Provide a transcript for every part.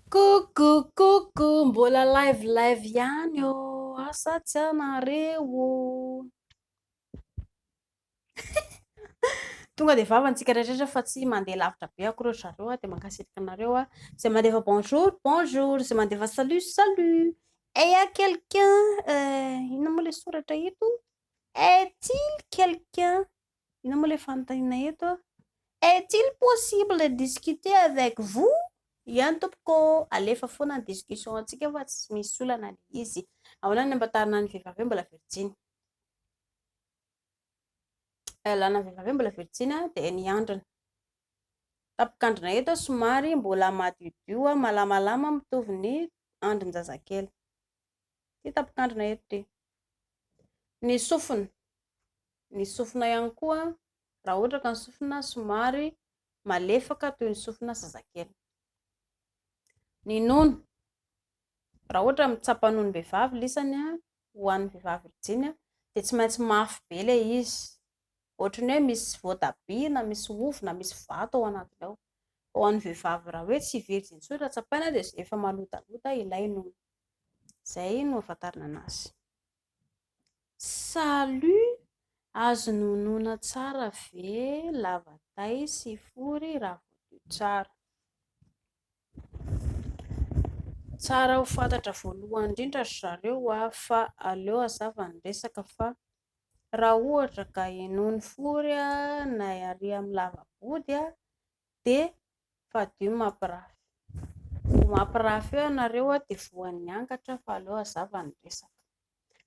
Coucou coucou, mbola live live ihany ô, asa tsy anareo. Tonga dia vava antsika rehetra fa tsy mandeha lavitra be akory ry zareo dia mankasitraka anareo. Izay mandefa bonjour, bonjour, izay mandefa salut, salut. Et il y a quelqu'un, inona moa ilay soratra eto? Est-il quelqu'un? Inona moa ilay fanontaniana eto? Est-il possible de discuter avec vous? Ihany tompoko, alefa foana ny discussion antsika fa tsy misy olana ilay izy. Ahoana ny ampahatarina ny vehivavy hoe mbola virjiny? Lana vehivavy hoe mbola virjiny dia ny andriny. Tapok'andrina eto somary mbola madiodio, malamalama mitovy ny andrin-jazakely. Ity tapok'andrina eto ity. Ny sofina. Ny sofina ihany koa, raha ohatra ka ny sofina somary malefaka toy ny sofina zazakely. Ny nono. Raha ohatra mitsapa nonom-behivavy lisany ho an'ny vehivavy virjiny dia tsy maintsy mafy be ilay izy. Ohatran'ny hoe misy voatabia na misy ovy na misy vato ao anatiny ao. Ho an'ny vehivavy raha hoe tsy virjiny intsony raha tsapaina dia efa malodaloda ilay nono. Izay no ahafantarana anazy. Salut! Azo nonoina tsara ve lava tay sy fory raha voadio tsara? Tsara ho fantatra voalohany indrindra ry zareo a, fa aleo hazava ny resaka fa raha ohatra ka henoin'ny fory na ary amin'ny lava-body dia fadio ny mampirafy. Vao mampirafy eo ianareo dia voan'ny angatra fa aleo hazava ny resaka.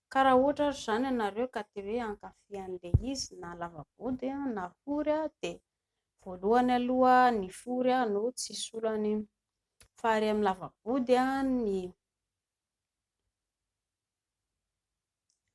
Ka raha ohatra ary izany ianareo ka te hoe hankafy an'ilay izy na lava-body na fory dia voalohany aloha ny fory no tsy hisolo an'iny. Fa ary amin'ny lava-body ny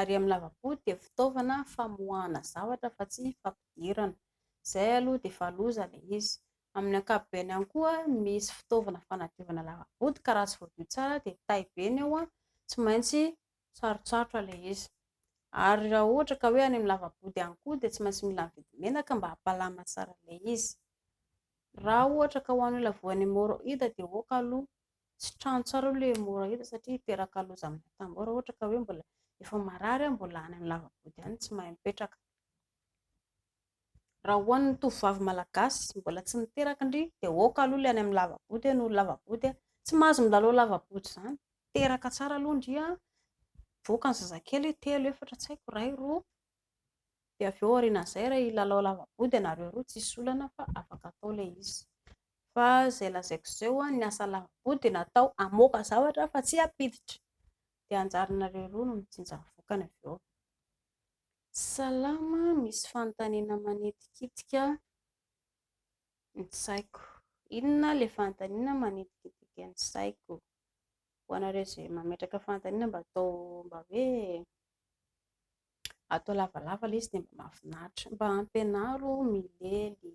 ary amin'ny lava-body dia fitaovana famoahana zavatra fa tsy fampidirana. Izay aloha dia efa loza ilay izy. Amin'ny ankapobeny ihany koa misy fitaovana fanadiovana lava-body ka raha tsy voadio tsara dia tay be ny ao, tsy maintsy sarotsarotra ilay izy. Ary raha ohatra ka hoe any amin'ny lava-body ihany koa dia tsy maintsy mila mividy menaka mba hampalama tsara ilay izy. Raha ohatra ka ho an'ny olona voan'ny hémorroïde dia aoka aloha tsy trano tsara aloha ilay hémorroïde satria hiteraka loza amin'ny atambo raha ohatra ka hoe mbola efa marary mbola any amin'ny lava-body any tsy mahay mipetraka. Raha ho an'ny tovovavy malagasy mbola tsy niteraka ndry dia aoka aloha ilay any amin'ny lava-body noho ny lava-body tsy mahazo milalao lava-body izany. Teraka tsara aloha ndry a, mivoaka ny zazakely telo, efatra tsy haiko, iray, roa dia avy eo aorianan'izay raha hilalao lava-body ianareo roa tsisy olana fa afaka atao ilay izy. Fa izay lazaiko izao ny asa lava-body dia natao hamoaka zavatra fa tsy hampiditra. Dia anjaranareo roa no mijinja ny vokany avy eo. Salama, misy fanontaniana manitikitika ny saiko. Inona ilay fanontaniana manitikitika ny saiko? Ho anareo izay mametraka fanontaniana mba atao mba hoe atao lavalava ilay izy dia mba mahafinaritra. Mba ampianaro milely.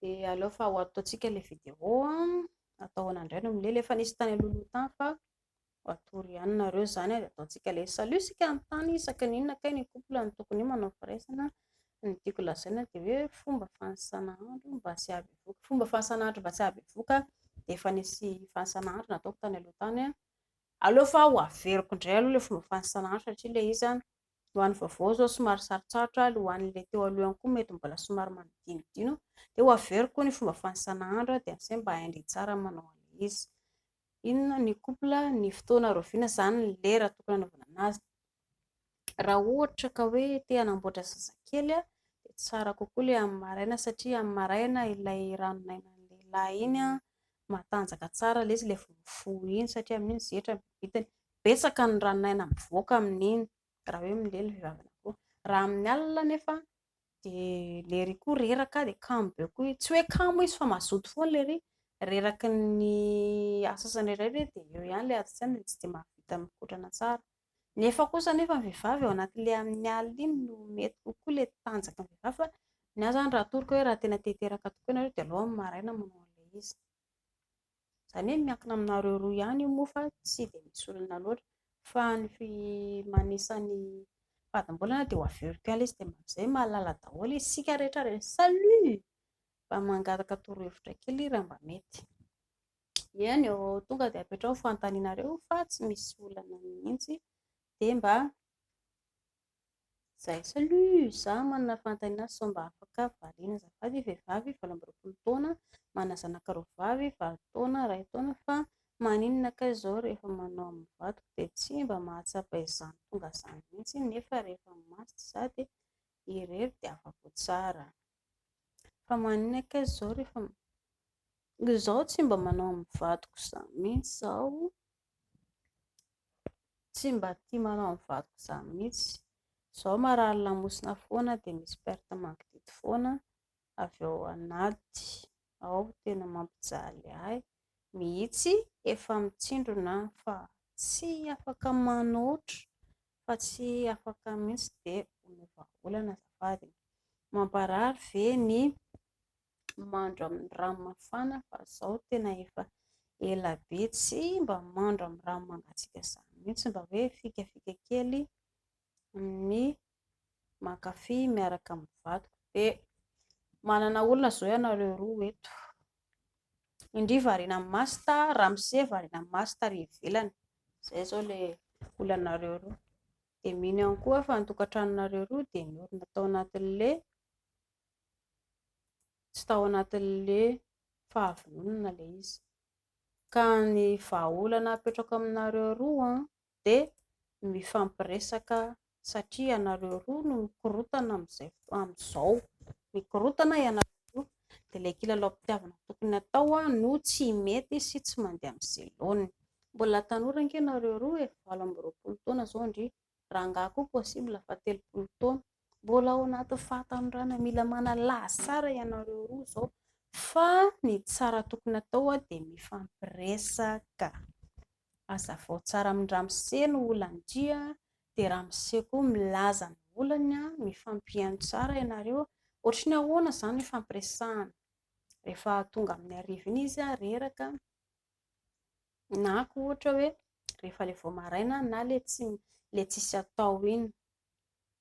Dia aleo fa ho ataontsika ilay vidéo an. Atao ahoana indray no milely? Efa nisy tany alohaloha tany fa ho atoro ihany nareo izany dia ataontsika ilay salut isika anontany isaky ny inona kay ny couple no tokony manao firaisana. Ny tiako lazaina dia hoe fomba fanisana andro mba tsy hahabevoka. Fomba fanisana andro mba tsy hahabevoka dia efa nisy fanisana andro nataoko tany aloha tany. Aleo fa ho averiko indray aloha ilay fomba fanisana andro satria ilay izy ho an'ny vaovao izao somary sarotsarotra, ho an'ilay teo aloha ihany koa mety mbola somary manadinodino. Dia ho averiko ny fomba fanisana andro dia amin'izay mba haindry tsara ny manao an'ilay izy. Inona ny couple, ny fotoana rahoviana izany ny lera tokony hanaovana anazy. Raha ohatra ka hoe te hanamboatra zazakely dia tsara kokoa ilay amin'ny maraina satria amin'ny maraina ilay ranon'ainan'ny lehilahy iny matanjaka tsara ilay izy ilay vao mifoha iny satria amin'iny zetra ny bibitiny. Betsaka ny ranon'aina mivoaka amin'iny raha hoe milely vehivavy anankiroa. Raha amin'ny alina anefa dia lery koa reraka dia kamo be koa izy. Tsy hoe kamo izy fa mazoto foana lery. Reraky ny asa sy ny rehetra dia eo ihany ilay adin-tsaina dia tsy dia mahavita mikotrana tsara. Nefa kosa anefa ny vehivavy ao anatin'ilay amin'ny alina iny no mety kokoa ilay tanjaky ny vehivavy fa ny ahy izany raha atoroko hoe raha tena te hiteraka tokoa ianareo dia aleo amin'ny maraina manao an'ilay izy. Izany hoe miankina aminareo roa ihany io moa fa tsy dia misy olana loatra. Fa ny manisa ny fadimbolana dia ho averiko ihany ilay izy dia mba amin'izay mahalala daholo isika rehetra rehetra. Salut! Mba mangataka torohevitra kely raha mba mety. Eny ô, tonga dia apetraho ny fanontanianareo fa tsy misy olana mihitsy. Dia mba izay. Salut! Izaho manana fanontaniana sao mba afaka valiana azafady. Vehivavy 28 taona, manana zanaka roa vavy, 8 taona, 1 taona fa maninona kay izao rehefa manao amin'ny vadiko dia tsy mba mahatsapa izany tonga izany mihitsy nefa rehefa masta izaho dia irery dia afa-po tsara. Fa maninona kay izao rehefa izaho tsy mba manao amin'ny vadiko izany mihitsy izaho. Tsy mba tia manao amin'ny vadiko izany mihitsy. Izaho marary lamosina foana dia misy perte mangidihidy foana avy ao anaty ao. Tena mampijaly ahy mihitsy. Efa mitsindrona fa tsy afaka manoatra fa tsy afaka mihitsy dia omeo vahaolana azafady. Mamparary ve ny mandro amin'ny rano mafana fa izao tena efa ela be tsy mba mandro amin'ny rano mangatsiaka izany mihitsy, mba hoe fikafika kely ny mankafy miaraka amin'ny vadiko. Dia manana olona izao ianareo roa eto. Indry variana amin'ny masta, ramose variana amin'ny masta ary ivelany. Izay izao ilay olanareo roa. Dia mino ihany koa aho fa ny tokantranonareo roa dia niorina tao anatin'ilay tsy tao anatin'ilay fahavononana ilay izy. Ka ny vahaolana apetrako aminareo roa dia mifampiresaka satria ianareo roa no mikorontana amin'izay amin'izao. Mikorontana ianareo roa dia ilay kilalaom-pitiavana tokony hatao no tsy mety sy tsy mandeha amin'izay laoniny. Mbola tanora ange ianareo roa e, 28 taona izao ndry. Rangahy koa possible fa 30 taona. Mbola ao anatin'ny fahatanorana mila manalazy tsara ianareo roa izao fa ny tsara tokony atao dia mifampiresaka. Hazavao tsara amin-dramose ny olan-dry dia ramose koa milaza ny olany, mifampihaino tsara ianareo. Ohatry ny ahoana izany ny ifampiresahana? Rehefa tonga amin'ny hariva iny izy reraka na koa ohatra hoe rehefa ilay vao maraina na ilay tsy ilay tsisy atao iny.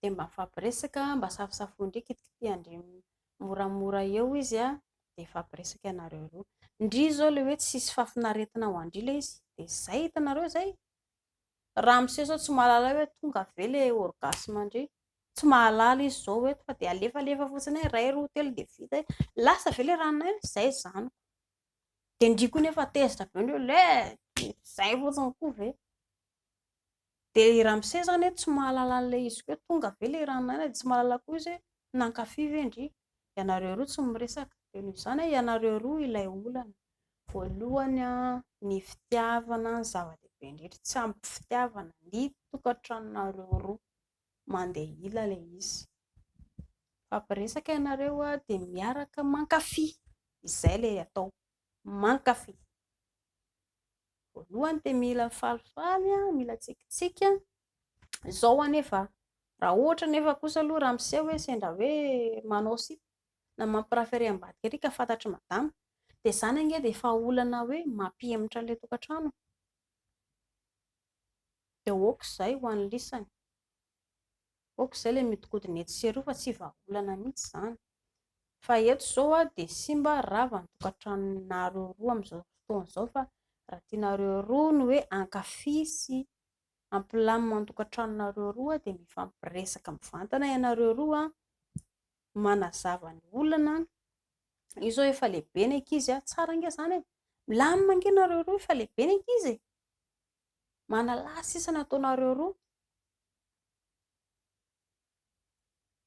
Dia mba mifampiresaka, mba safosafoin-dry, kitikitihan-dry moramora eo izy dia hifampiresaka ianareo roa. Ndry izao ilay hoe tsisy fahafinaretana ho an-dry ilay izy, dia izay hitanareo izay. Ramose izao tsy mahalala hoe tonga ve ilay orgasme-ndry. Tsy mahalala izy izao eto fa dia alefalefa fotsiny hoe iray, roa, telo dia vita hoe lasa ve ilay ranon'aina? Izay izany. Dia ndry koa nefa tezitra be ndry hoe le izay fotsiny koa ve? Dia i ramose izany hoe tsy mahalala an'ilay izy koa hoe tonga ve ilay ranon'aina dia tsy mahalala koa izy hoe nankafy ve ndry? Ianareo roa tsy miresaka. Dia noho izany ianareo roa ilay olana. Voalohany ny fitiavana ny zava-dehibe indrindra. Tsy ampy fitiavana ny tokantranonareo roa. Mandeha ila ilay izy. Mifampiresaka ianareo dia miaraka mankafy. Izay ilay atao. Mankafy. Voalohany dia mila falifaly, mila tsikitsiky. Izao anefa, raha ohatra anefa kosa aloha ramose hoe sendra hoe manao sipa na mampirafy ery ambadika ery ka fantatr'i madama, dia izany ange dia efa olana hoe mampihemotra an'ilay tokantrano. Dia ok izay ho an'ny lisany. Ok izay ilay mihodinkodina etsy sy eroa fa tsy vahaolana mihitsy izany. Fa eto izao dia simba rava ny tokantranonareo roa amin'izao fotoana izao fa raha tianareo roa ny hoe hankafy sy hampilamina ny tokantranonareo roa dia mifampiresaka mivantana ianareo roa, manazava ny olana. Io izao efa lehibe ny ankizy, tsara ange izany e! Milamina ange nareo roa efa lehibe ny ankizy e! Manalahy sisa ny ataonareo roa.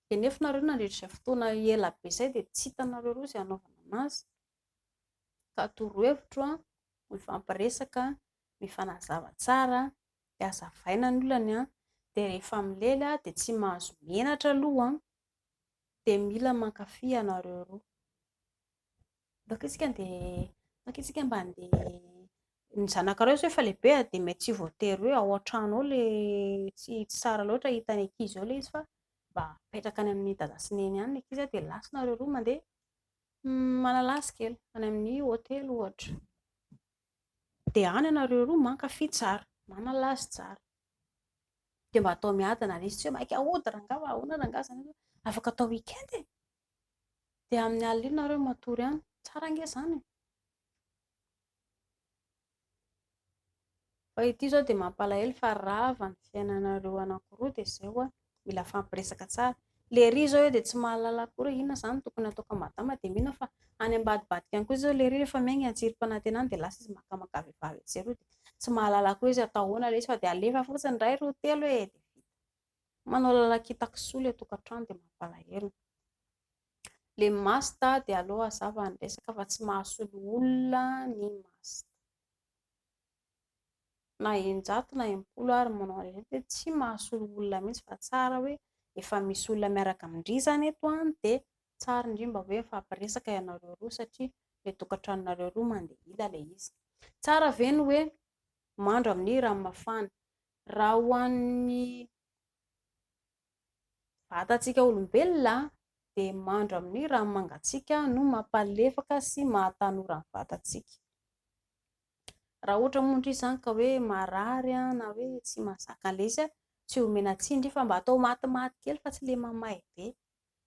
Dia nefa nareo nandritra izay fotoana ela be izay dia tsy hitanareo roa izay hanaovana anazy. Ka torohevitro an, mifampiresaka, mifanazava tsara, dia hazavaina ny olany an, dia rehefa milely an, dia tsy mahazo menatra aloha an, dia mila mankafy ianareo roa. Ndao isika andeha, ndao isika mba andeha, ny zanakareo izao efa lehibe dia mety tsy voatery hoe ao an-trano ao ilay tsy tsara loatra hitan'ny ankizy ao ilay izy fa mba apetraka any amin'ny dada sy neny any ny ankizy dia lasa nareo roa mandeha manala azy kely any amin'ny hotely ohatra. Dia any ianareo roa mankafy tsara, manala azy tsara. Dia mba atao miadana ilay izy, tsy hoe maika hody rangahy fa ahoana rangahy izany, afaka atao week-end e! Dia amin'ny alina iny nareo matory any. Tsara ange izany e! Fa ity izao dia mampalahelo fa rava ny fiainanareo anankiroa dia izay hoa, mila mifampiresaka tsara. Lery izao eo dia tsy mahalala akory hoe inona izany no tokony hataoko amin'i madama dia mino aho fa any ambadibadika any koa izao lery rehefa miainga ny tsirim-panantenany dia lasa izy makamaka vehivavy etsy sy eroa dia tsy mahalala akory izy atao ahoana ilay izy fa dia alefa fotsiny iray roa telo e dia vita. Manao lalan-kitan-kisoa ilay tokantrano dia mampalahelo. Ilay masta dia aleo hazava ny resaka fa tsy mahasolo olona ny masta. Na 600 na 60 ary manao an'ireny dia tsy mahasolo olona mihitsy fa tsara hoe efa misy olona miaraka amin-dry izany eto an, dia tsara indrindra mba hoe mifampiresaka ianareo roa satria ilay tokantranonareo roa mandeha ila ilay izy. Tsara ve ny hoe mandro amin'ny rano mafana? Raha ho an'ny vatantsika olombelona dia mandro amin'ny rano mangatsiaka no mampalefaka sy mahatanora ny vatantsika. Raha ohatra moa ndry izany ka hoe marary na hoe tsy mahazaka an'ilay izy, tsy omena tsiny ndry fa mba atao matimaty kely fa tsy ilay mamay be.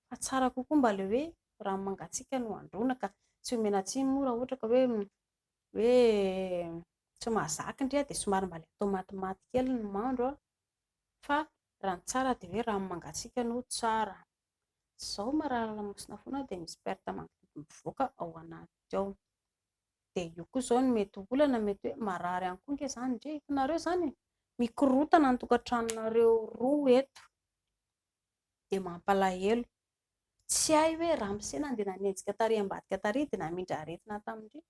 Fa tsara kokoa mba ilay hoe rano mangatsiaka no androana ka tsy omena tsiny moa raha ohatra ka hoe hoe tsy mahazaka ndry dia somary mba ilay atao matimaty kely ny mandro fa raha ny tsara dia hoe rano mangatsiaka no tsara. Izao marary lamosina foana dia misy perte magnétique mivoaka ao anaty ao. Dia io koa izao no mety olana, mety hoe marary ihany koa ange izany ndry. Hitanareo izany e, mikorontana ny tokantranonareo roa eto. Dia mampalahelo. Tsy hay hoe ramose nandeha nanenjika tary ambadika tary dia namindra aretina tamin-dry.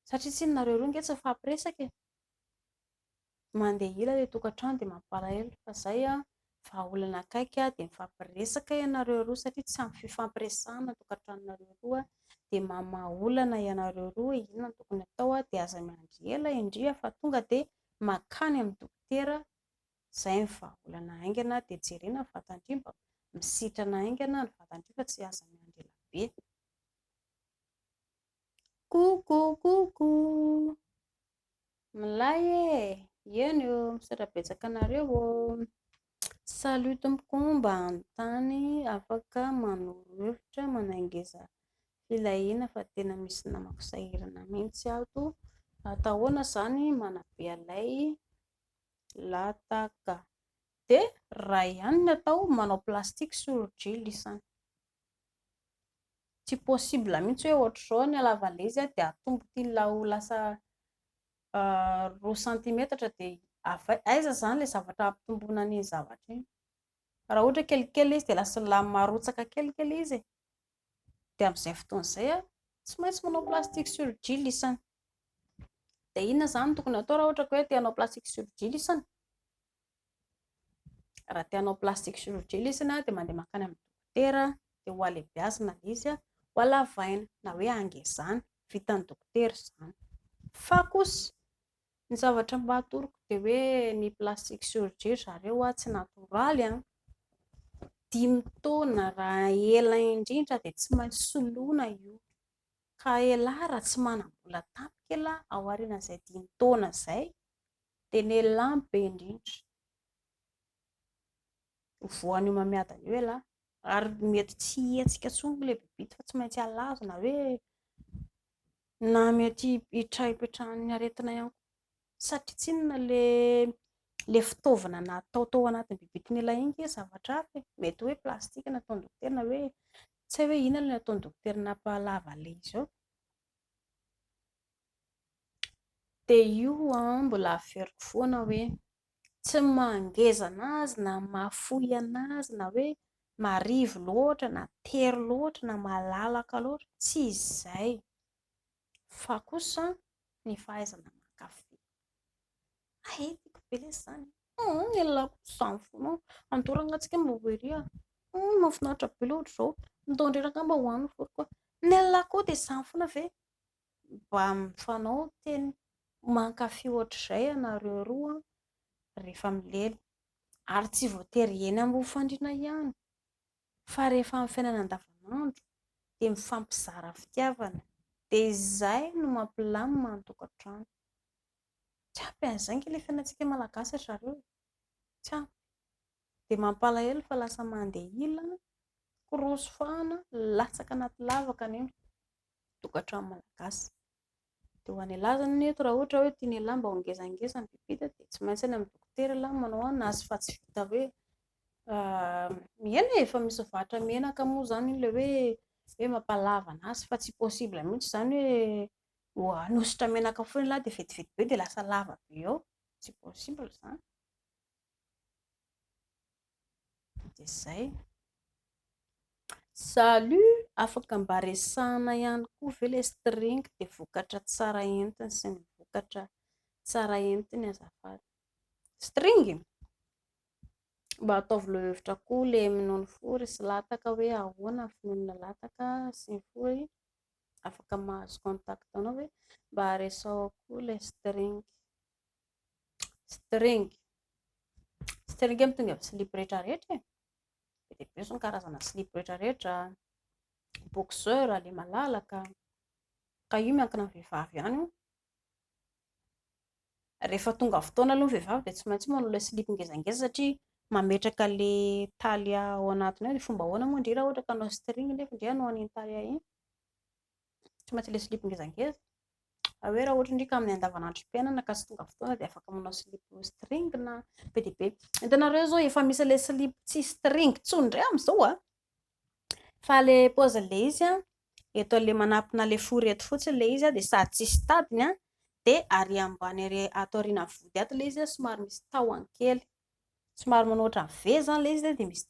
Satria tsinona nareo roa ange tsy mifampiresaka e. Mandeha ila ilay tokantrano dia mampalahelo fa izay an, vahaolana akaiky dia mifampiresaka ianareo roa satria tsy ampy fifampiresahana ny tokantranonareo roa dia mamaha olana ianareo roa hoe inona no tokony atao dia aza miandry ela indria fa tonga dia mankany amin'ny dokotera, izay ny vahaolana haingana dia jerena ny vatan-dry mba misitrana haingana ny vatan-dry fa tsy aza miandry ela be. Coucou coucou. Milay e! Eny ô! Misaotra betsaka anareo ô! Salut tompoko, mba hanontany afaka manoro hevitra manangeza filahiana fa tena misy namako sahirana mihitsy ato. Atao ahoana izany manabe alay lataka. Dia raha ihany ny atao manao plastique chirurgie lisany. Tsy possible mihitsy hoe ohatr'izao ny halavan'ilay izy dia atombo ity ho lasa 2 centimètres dia aiza izany ilay zavatra hampitomboana an'iny zavatra iny. Raha ohatra kelikely ilay izy dia lasa marotsaka kelikely izy e. Dia amin'izay fotoana izay tsy maintsy manao plastique chirurgie lisany. Dia inona izany no tokony hatao raha ohatra ka hoe te hanao plastique chirurgie lisany? Raha te hanao plastique chirurgie lisany dia mandeha mankany amin'ny dokotera dia ho alebiazina ilay izy, ho halavaina na hoe hangezana, vitan'ny dokotera izany. Fa kosa ny zavatra mba atoroko dia hoe ny plastique chirurgie ry zareo tsy natoraly an, 5 taona raha ela indrindra dia tsy maintsy soloina io. Ka elah raha tsy manam-bola tampoka elah ao aorianan'izay 5 taona izay dia ny elah no be indrindra. Ho voan'io homamiadana io elah. Ary mety tsy hihetsika intsony ilay bibity fa tsy maintsy halazo na hoe na mety hitrahipetrahan'ny aretina ihany koa. Satria tsinona ilay fitaovana natao tao anatin'ny bibitin'ila iny ange zavatra hafa e. Mety hoe plastika nataon'ny dokotera na hoe tsy hay hoe inona ilay nataon'ny dokotera nampahalava an'ilay izy eo. Dia io an, mbola averiko foana hoe tsy ny maha ngeza an'azy na mahafohy an'azy na hoe marivo loatra na tery loatra na malalaka loatra, tsy izay fa kosa ny fahaizana mankafy. Hay, tiako be lesy izany e! Ny elako izany foana, andao rangahy tsika mba ho ery a! Mahafinaritra be ilay ohatr'izao, ndao indray rangahy mba hohanina foriko a! Ny elako koa dia izany foana ve? Mba mifanao teny mankafy ohatr'izay ianareo roa rehefa milely. Ary tsy voatery eny ambony fandriana ihany fa rehefa amin'ny fiainana andavanandro dia mifampizara fitiavana. Dia izay no mampilamina ny tokantrano. Tsy ampy an'izay ange ilay fiainantsika malagasy ry zareo e. Tsy ampy. Dia mampalahelo fa lasa mandeha ila, korosy fahana, latsaka anaty lavaka ny tokantrano malagasy. Dia ho an'ialahy izany eto raha ohatra hoe tian'ialahy mba ho ngezangeza ny bibita dia tsy maintsy any amin'ny dokotera ialahy manao anazy fa tsy vita hoe mihena e, efa misy vatra menaka moa izany ilay hoe hoe mampalava anazy fa tsy possible mihitsy izany hoe hanosotra menaka foana ialahy dia vetivety be dia lasa lava be eo, tsy possible izany. Dia izay. Salut! Afaka mba resahana ihany koa ve ilay string dia vokatra tsara entiny sy ny vokatra tsara entiny azafady. String? Mba ataovy lohahevitra koa ilay minono fory sy lataka hoe ahoana ny finonoana lataka sy ny fory. Afaka mahazo contact anao ve? Mba resaho koa ilay string. String. String mitovy amin'ny slip rehetra rehetra e. Be dia be izao ny karazana slip rehetra rehetra. Boxeur, ilay malalaka. Ka io miankina amin'ny vehivavy ihany io. Rehefa tonga fotoana aloha ny vehivavy dia tsy maintsy manao ilay slip ngezangeza satria mametraka ilay taille ao anatiny ao. Dia fomba ahoana moa ndry raha ohatra ka hanao string nefa ndry hanao an'iny taille iny? Tsy maintsy ilay slip ngezangeza. Fa hoe raha ohatra ndry ka amin'ny andavanandrom-piainana ka tsy tonga fotoana dia afaka manao slip string na be dia be. Hitanareo izao efa misy ilay slip tsy string intsony indray amin'izao a. Fa ilay paozin'ilay izy a, eto ilay manapina ilay fory eto fotsiny ilay izy a, dia sady tsisy tadiny a, dia ary ambany ary ato aorian'ny vody ato ilay izy a, somary misy tahony kely. Somary manao ohatran'ny V izany ilay izy dia misy